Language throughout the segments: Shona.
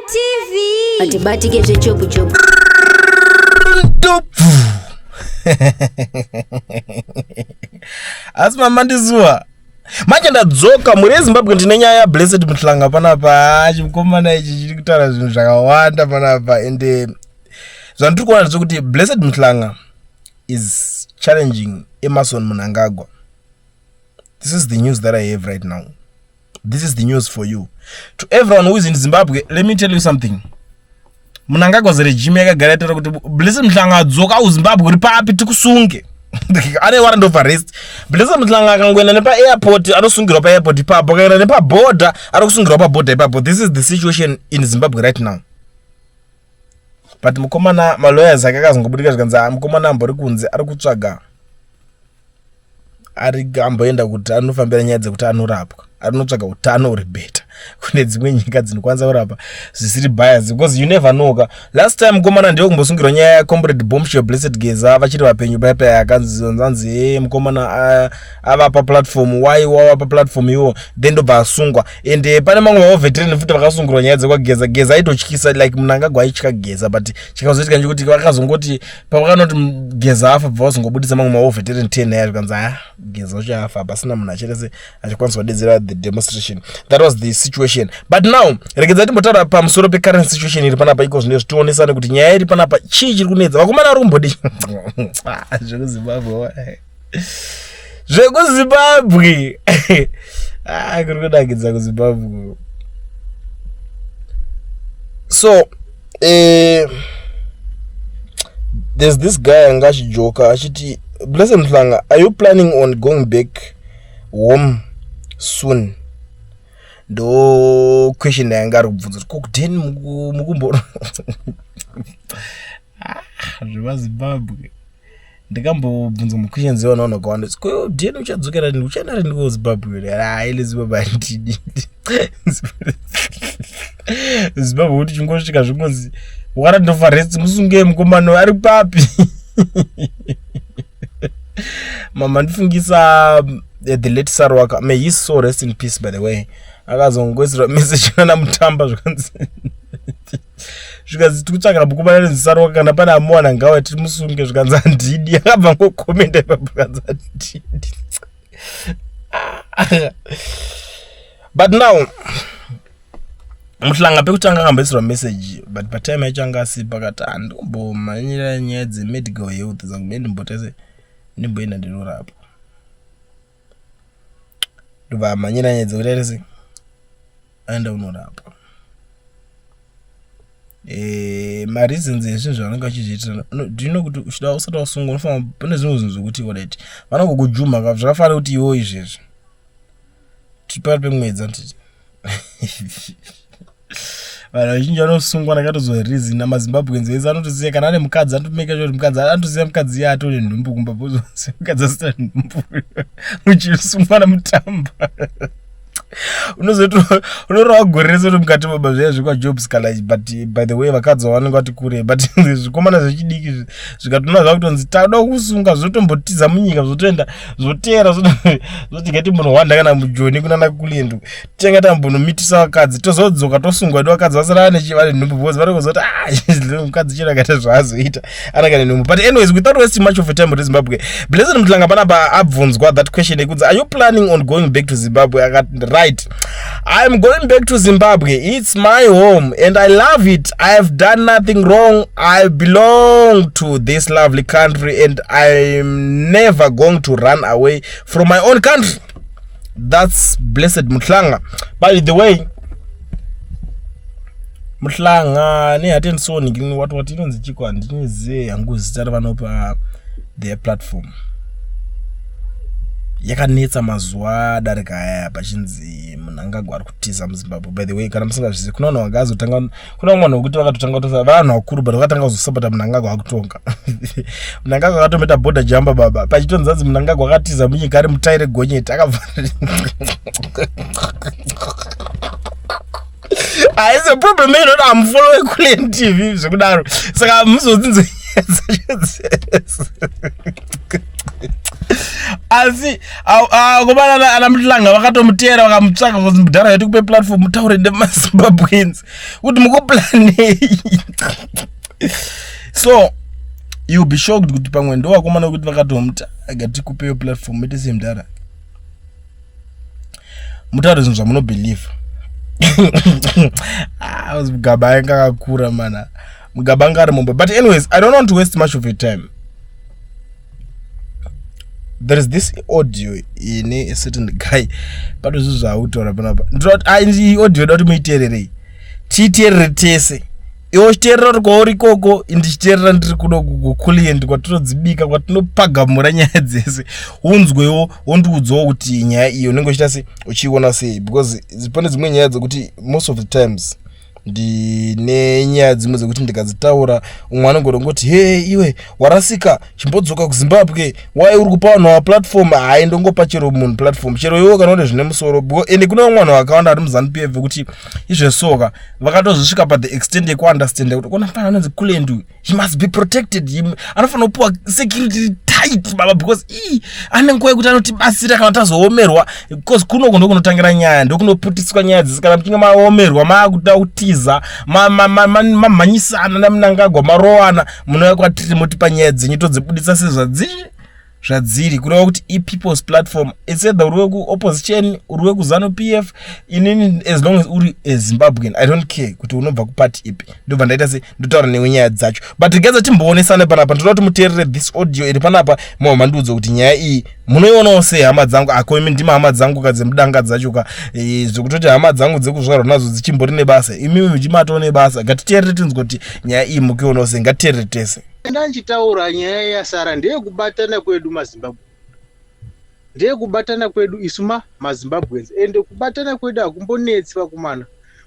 TV. Atibatike zvechopu chopu. Ndopfu. Asi mama ndizuwa. Manje ndadzoka mhuri yeZimbabwe ndine nyaya yaBlessed Mhlanga panapa. Chimukomana ichi chiri kutaura zvinhu zvakawanda panapa ende zvandiri kuona ndezvekuti Blessed Mhlanga is challenging Emmerson Mnangagwa. This is the news that I have right now. This is the news for you. To everyone who is in Zimbabwe, let me tell you something. Mnangagwa's regime yakagara yataura kuti Blessed Mhlanga adzoka kuZimbabwe uri papi tikusunge. Ane warrant of arrest. Blessed Mhlanga akangoenda nepa airport anosungirwa pa airport ipapo, akaenda nepa border ari kusungirwa pa border ipapo. This is the situation in Zimbabwe right now. But mukomana malawyers ake akazongobudika zvikanzi ah, mukomana ambori kunze ari kutsvaga ari amboenda kuti anofambira nyaya dzekuti anorapwa anotsvaga utano uri better kune dzimwe nyika dzinokwanisa kurapa zvisiri bias because you never know ka last time mukomana ndiyo kumbosungirwa nyaya yacomrade bombshell blessed geza vachiri vapenyu paya paya akanzi he mukomana avapa platform why wavapa platform iwo then ndobva asungwa and eh, pane mamwe vaovetereni futi vakasungirwa nyaya dzekwageza geza aitotyisa like munangagwa aitya geza but chakazoitika ndechekuti vakazongoti pavakanoti geza afa bva vazongobudisa mamwe maovetereni ten aya zvikanzi aya geza ucho afa pasina munhu achirese achikwanisa kudedzera the demonstration. That was the situation. But now regedza timbotaura pamusoro pecurrent situation iri panapa iko zvine zvitionesane kuti nyaya iri panapa chii chiri kunetsa vakomana vari kumbodi ah, zvekuzimbabwe zvekuzimbabwe ah, kuri kunakidza kuzimbabwe. So there's this guy anga achijoka achiti, Blessed Mhlanga, are you planning on going back home soon? Ndo question yanga ari kubvunza kuti kokudheni mukumbo ah, zvemazimbabwe. Ndikambobvunzwa maquestions evanhu vanhu vakawanda, ko dheni uchadzokera rini, uchaenda rini kuzimbabwe? Hai, lezimbabwe handidi. Zimbabwe kuti chingosvika zvingonzi warrant of arrest, musunge mukomana ari papi. Mama ndifungisa the late Sarwaka, may his soul rest in peace. By the way, akazongoisirwa message nana Mutamba, zvikanzi zvikanzi tikutsvakira mukomana anonzi Sarwaka, kana pane amuwana ngawa tiri musunge. Zvikanzi handidi. Akabva ngokomenda ipapo, zvikanzi handidi. But now Muhlanga pekutanga akamboisirwa message, but patime yacho anga asipo, akati handimbomhanyira nyaya dzemedical health zangu, me ndimbotese ndimboenda ndinorapwa. Ndobva amhanyira nyaya dzekuti aitese aenda kunorapwa. Mareasons ezvinhu zvavanenge vachizviitira, do you know kuti uchida usati wasungwa unofanira pane zvimwe zvinhu zvekuti alright vanongokujuma ka, zvakafanira kuti iwo izvezvi tiri pakati pemwedzi, anditi vanhu vazhinji vanosungwa ndakatozwa reason namazimbabweans ese anotoziva kana ane mukadzi anotomeka sure kuti mukadzi anotoziva mukadzi iye atone nhumbu kumba, bozoziva mukadzi asina nhumbu uchisungwa namutamba unorova gore rese uri mukati baba zviya zvekwaJobs kana. But by the way, vakadzi vavanenge vati kure, but zvikomana zvechidiki zvikatona zvakutonzi tada kusunga, zvotombotiza munyika, zvotoenda zvoteera, zvoti ngati munhu kana mujoni kunana kulendo tichange tambonomitisa vakadzi, tozodzoka tosungwa edu vakadzi vasara vane nhumbu, because vari kuzoti ah, mukadzi chero akaita zvaazoita anenge ane nhumbu. But anyways, without wasting much of a time, Zimbabwe, Blessed Mhlanga panapa abvunzwa that question yekunzi, are you planning on going back to Zimbabwe? Akati, right, I'm going back to Zimbabwe. It's my home and I love it. I have done nothing wrong. I belong to this lovely country and I'm never going to run away from my own country. That's Blessed Mhlanga. By the way, Mhlanga neHatensoni what what inonzi chiko, handinizive hangu zita ravanopa their platform, yakanetsa mazuva adarika aya pachinzi Mnangagwa ari kutiza muZimbabwe. By the way, kana musingazvizivi, kuna vanhu vakazotanga, kuna vamwe vanhu vekuti vakatotanga kutosa vanhu vakuru, but vakatanga kuzosapota Mnangagwa akutonga. Mnangagwa akatometa border jamba baba, pachitonzi anzi Mnangagwa akatiza munyika ari mutaire gonyeti akabva. Haisi problem inoti hamufollowe Kulen TV zvekudaro, saka muzodzinzo. Asi akomana ana Mhlanga vakatomutera, vakamutsvaka kuti, "Mudhara, yatikupe platform, mutaure nemaZimbabweans kuti mukuplanei." So you'll be shocked kuti pamwe ndo vakomana kuti vakatomuti, "Gatikupeyo platform, ite semudhara, mutaure zvinhu zvamunobelieve." Ah, Mugabe ainge akakura mana, Mugabe anga ari mumba. But anyways, I don't want to waste much of your time. There is this audio ine a certain guy pato zvinhu zvaakutaura panapa. Ndinoti audio da kuti muiteererei, tiiteerere tese. Iwe uchiteerera uri kwauri ikoko, ndichiteerera ndiri kuno kukulient kwatinodzibika, kwatinopagamura nyaya dzese. Unzwewo, wondiudzawo kuti nyaya iyi unenge uchiita sei, uchiiona sei, because pane dzimwe nyaya dzekuti most of the times ndine nyaya dzimwe dzekuti ndikadzitaura, umwe anongorongoti, "He, iwe warasika, chimbodzoka kuZimbabwe. Wai uri kupa vanhu vaplatform?" Hai, ndongopa chero munhu platform, chero iwe kana une zvine musoro. Ende kune vamwe vanhu vakawanda vari muZANU PF vekuti izvesoka vakatozosvika pathe extent yekuunderstanda kuti kona mfana anonzi Kulent, he must be protected, anofanira kupiwa security tight baba, because ii ane nguva yekuti anotibatsira kana tazoomerwa, because kunoko ndokunotangira nyaya, ndokunoputiswa nyaya dzese. Kana muchinge maomerwa, maakuda kutiza, mamhanyisana naMnangagwa, marowana, munouya kwatiri, motipa nyaya dzenyu, todzibudisa sezvadziri zvadziri. Kureva kuti ipeople's platform. It's either uri wekuopposition, uri wekuZANU PF, inini as long as uri aZimbabwean, I don't care kuti unobva kupati ipi, ndobva ndaita se ndotaura newe nyaya dzacho. But regedza timboonesane panapa. Ndoda kuti muteerere this audio iri panapa, mobva mandiudza kuti nyaya iyi munoionawo sei, hama dzangu. Ako imi ndima hama dzangu ka dzemudanga dzacho ka, zvekutoti hama dzangu dzekuzvarwa nadzo dzichimbori nebasa, imimi muchimatoo nebasa. Ngatiteerere tinzwe kuti nyaya iyi mukuionawo sei. Ngatiteerere tese. Ndanchitaura nyaya yasara ndeyekubatana kwedu maZimbabwe, ndeyekubatana kwedu isu maZimbabweans. Ende kubatana kwedu hakumbonetsi vakomana.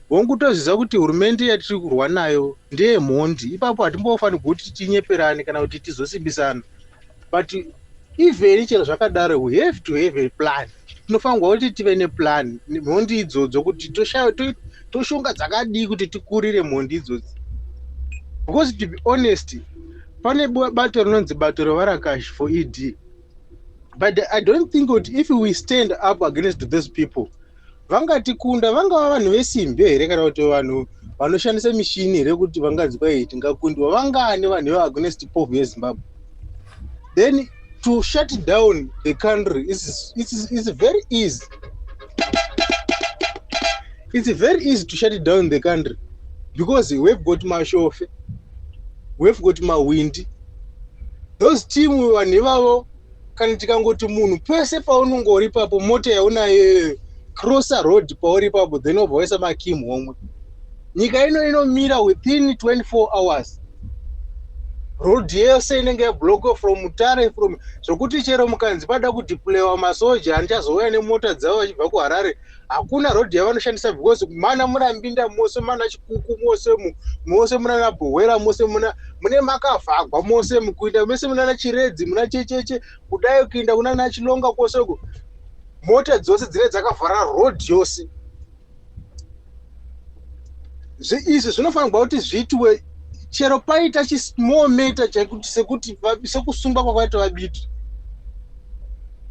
Hongu, toziva kuti hurumende yatiri kurwa nayo ndeyemhondi. Ipapo hatimbofanirwi kuti tinyeperane kana kuti tizosimbisana, but even chero zvakadaro, we have to have a plan. Tinofanirwa kuti tive neplan mhondi idzodzo, kuti toshonga dzakadii kuti tikurire mhondi idzodzi, because to be honest, pane bato rinonzi bato revarakashi for ED, but I don't think kuti if we stand up against those people vangatikunda. Vangava vanhu vesimbi here, kana kuti vanhu vanoshandisa mishini here, kuti vanganzi kwai tingakundiwa? Vangani vanhu veagainst povhu yeZimbabwe? Then to shut down the country is very easy. It's very easy to shut down the country because we've got mashofe, we've got mahwindi, those team. Vanhu ivavo, kana tikangoti munhu pese paunongori ipapo, mota yaunayo iyoyo, crosser road pauri ipapo, then wobva waisa makimu homwe, nyika ino inomira within 24 hours. Road yese inenge yablockwa from Mutare, from zvokuti chero mukanzi pada kudeployiwa masoja andichazouya nemota dzavo vachibva kuHarare, hakuna road yavanoshandisa, because mana muna Mbinda mose, mana Chikuku mose, mose muna naBhohwera mose, muna mune makavhagwa mose, mukuinda mese muna naChiredzi, muna Checheche, kudai kuinda kuna naChilonga kwose uko, mota dzose dzinenge dzakavhara road yose. Izvi zvinofanirwa kuti zviitwe chero paita chismall matter chekuti sekuti sekusungwa kwakaita vaBiti.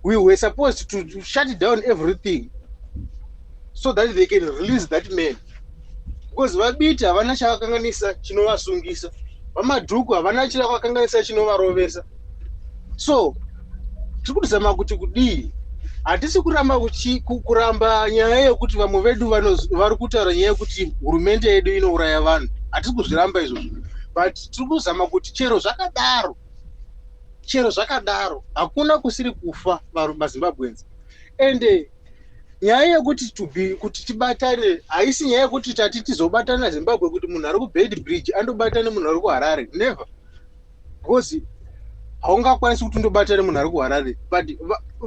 We were supposed to shut down everything so that they can release that man, because vaBiti havana chavakanganisa chinovasungisa, vaMadhuku havana chavakanganisa chinovarovesa. So tiri kutizama kuti kudii? Hatisi kuramba kuramba nyaya yekuti vamwe vedu vari kutaura nyaya yekuti hurumende yedu inouraya vanhu. Hatisi kuzviramba izvozvo, but tiri kuzama kuti chero zvakadaro, chero zvakadaro, hakuna kusiri kufa maZimbabweans. Ende nyaya yekuti to be kuti tibatane haisi nyaya yekuti tati tizobatana naZimbabwe kuti munhu ari kuBeitbridge andobatana nemunhu ari kuHarare. Never, because haungakwanisi kuti undobatana nemunhu ari kuHarare. But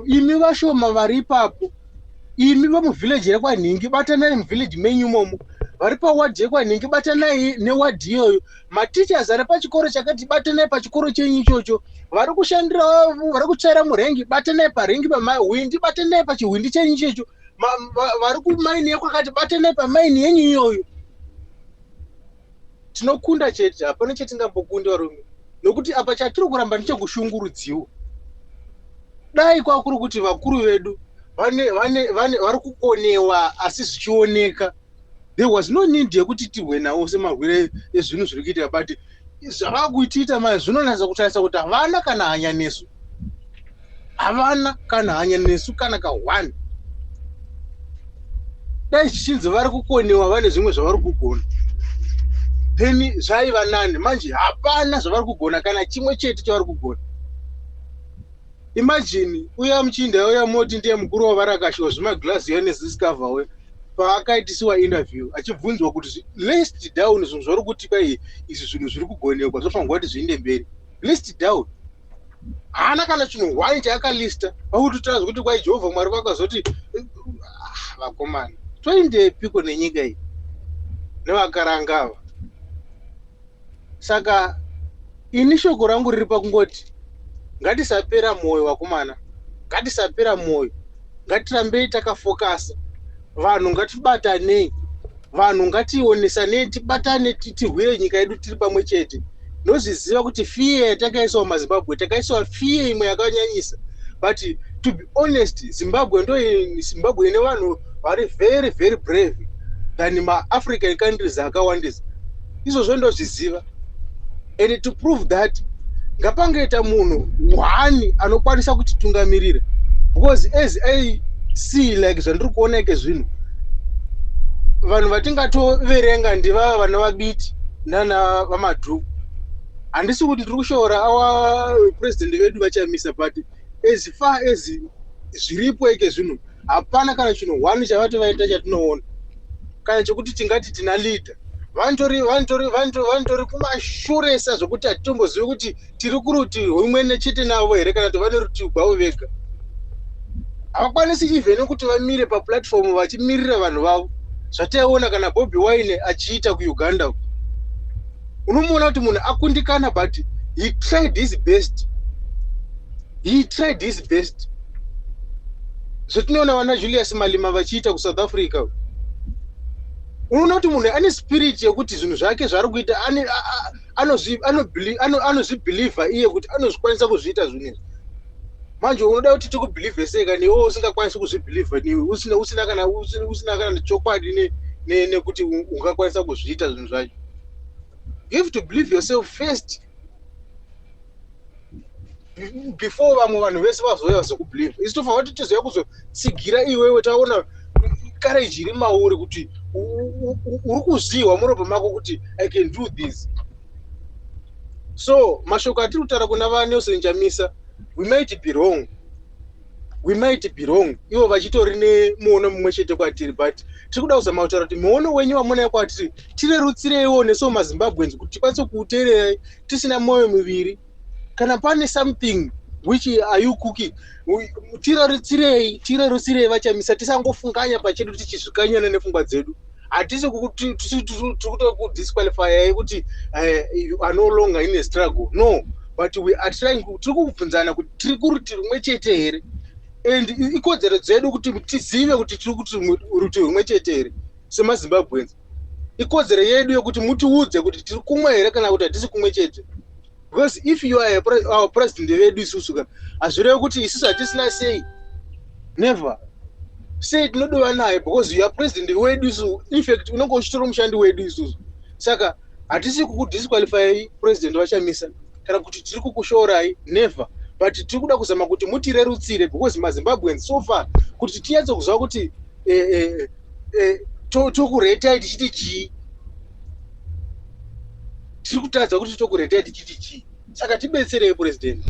imi vashoma vari ipapo, imi vemuvillage rekwanhingi, batanai muvillage menyu imomo. Vari pawadhi yekwanhingi, batanai newadhi iyoyo. Mateachers ari pachikoro chakati, batanai pachikoro chenyu ichocho. Vari kushandira, vari kutsvaira murengi, batanai parengi. Pamahwindi, batanai pachihwindi chenyu ichocho. Vari kumaini yekwakati, batanai pamaini yenyu iyoyo. Tinokunda chete, hapana chatingambokunda varume, nokuti apa chatiri kuramba ndechekushungurudziwa. Dai kwakuri kuti vakuru vedu vane vane vane vari kukonewa asi zvichioneka, there was no need yekuti tirwe nawo semarwire ezvinhu zviri kuitika. But zvavakuitiita manje zvinonatsa kutarisa kuti havana kana hanya nesu, havana kana hanya nesu kana ka1. Dai zvichinzi vari kukonewa, vane zvimwe zvavari kugona, then zvaiva nani. Manje hapana zvavari kugona, kana chimwe chete chavari kugona. Imagine uya muchinda uya moti ndiye mukuru wavarakashiwa zvimaglazi uya neziscover we, paakaitisiwa interview achibvunzwa kuti, "List down zvinhu zvauri kuti kwai izvi zvinhu zviri kugonekwa, zvofanirwa kuti zviinde mberi, list down." Haana kana chinhu one chaakalista. Vakutotaura zvekuti kwai Jehovha Mwari vakazoti. Ah, vakomana, toindepiko nenyika iyi nevakaranga ava? Saka ini shoko rangu riri pakungoti ngatisapera mwoyo, vakomana, ngatisapera mwoyo, ngatirambei takafokasa. Vanhu ngatibatanei, vanhu ngationesanei, tibatane, tirwire nyika yedu tiri pamwe chete. Nozviziva kuti fear yatakaiswa mumaZimbabwe, takaiswa fear imwe yakanyanyisa. But to be honest, Zimbabwe ndo Zimbabwe ine vanhu vari very very brave than maAfrican countries akawandisa. Izvozvo ndozviziva. And to prove that, ngapangoita munhu one anokwanisa kutitungamirira, because as I see, like zvandiri kuona ike zvinhu, vanhu vatingatoverenga ndivava vana vaBiti nana vaMadhuku. Handisi kuti ndiri kushoora our president vedu vaChamisa, but as far as zviripo ike zvinhu, hapana kana chinhu one chavati vaita chatinoona, kana chekuti tingati tina leader. Vanotori kumashuresa zvokuti hatitombozivi kuti tiri kurutivi rumwe nechete navo here, kana kuti vane rutivi rwavo vega. Havakwanisi even kuti vamire paplatform vachimirira vanhu vavo, zvataiona kana Bobi Wine achiita kuUganda uko. Unomuona kuti munhu akundikana, but he tried his best, he tried his best. Zvatinoona vana Julius Malema vachiita kuSouth Africa, unoona kuti munhu ane spirit yekuti zvinhu zvake zvaari kuita anozvibhilivha iye kuti anozvikwanisa kuzviita zvinhu izvi. Manje unoda kuti tikubhilivhe sei kana iwe usingakwanisi kuzvibhilivha, niwe usina kana chokwadi nekuti ungakwanisa kuzviita zvinhu zvacho? You have to believe yourself first before vamwe vanhu vese vazouya vazokubhilivha. Isu tofanira kuti tizoya kuzotsigira iwewe taona courage iri mauri, kuti uri kuzihwa muropa mako kuti I can do this. So mashoko atiri kutaura kuna vaNelson Chamisa, we might be wrong, we might be wrong, ivo vachitori nemuono mumwe chete kwatiri, but tiri kuda kuzama kutaura kuti muono wenyu wamunayo kwatiri, tirerutsireiwo nesuwo maZimbabweans kuti tikwanise kuuteererai tisina mwoyo miviri. Kana pane something which are you cooking, tirerutsirei, tirerutsirei vaChamisa, tisangofunganya pachedu tichizvikanyana nepfungwa dzedu. Hatisi tiri kutokudisqualifyai kuti you are no longer in a struggle, no, but we are trying, tiri kubvunzana kuti tiri kurutivi rumwe chete here, and ikodzero dzedu kuti tizive kuti tiri kuti rutivi rumwe chete here semaZimbabweans. Ikodzero yedu yekuti mutiudze kuti tiri kumwe here kana kuti hatisi kumwe chete, because if you are our president vedu isusu ka, hazvirevi kuti isusu hatisina sei. Never sei tinodiwa naye, because you are president wedu isu. In fact, unenge uchitora mushandi wedu isusu. Saka hatisi kukudisqualifyai, President vaChamisa, kana kuti tiri kukushorai, never, but tiri kuda kuzama kuti mutirerutsire, because maZimbabweans so far, kuti tinyatse kuziva kuti tokuretai tichiti chii, tiri kutadza kuti tokuretai tichiti chii. Saka tibetserei, President.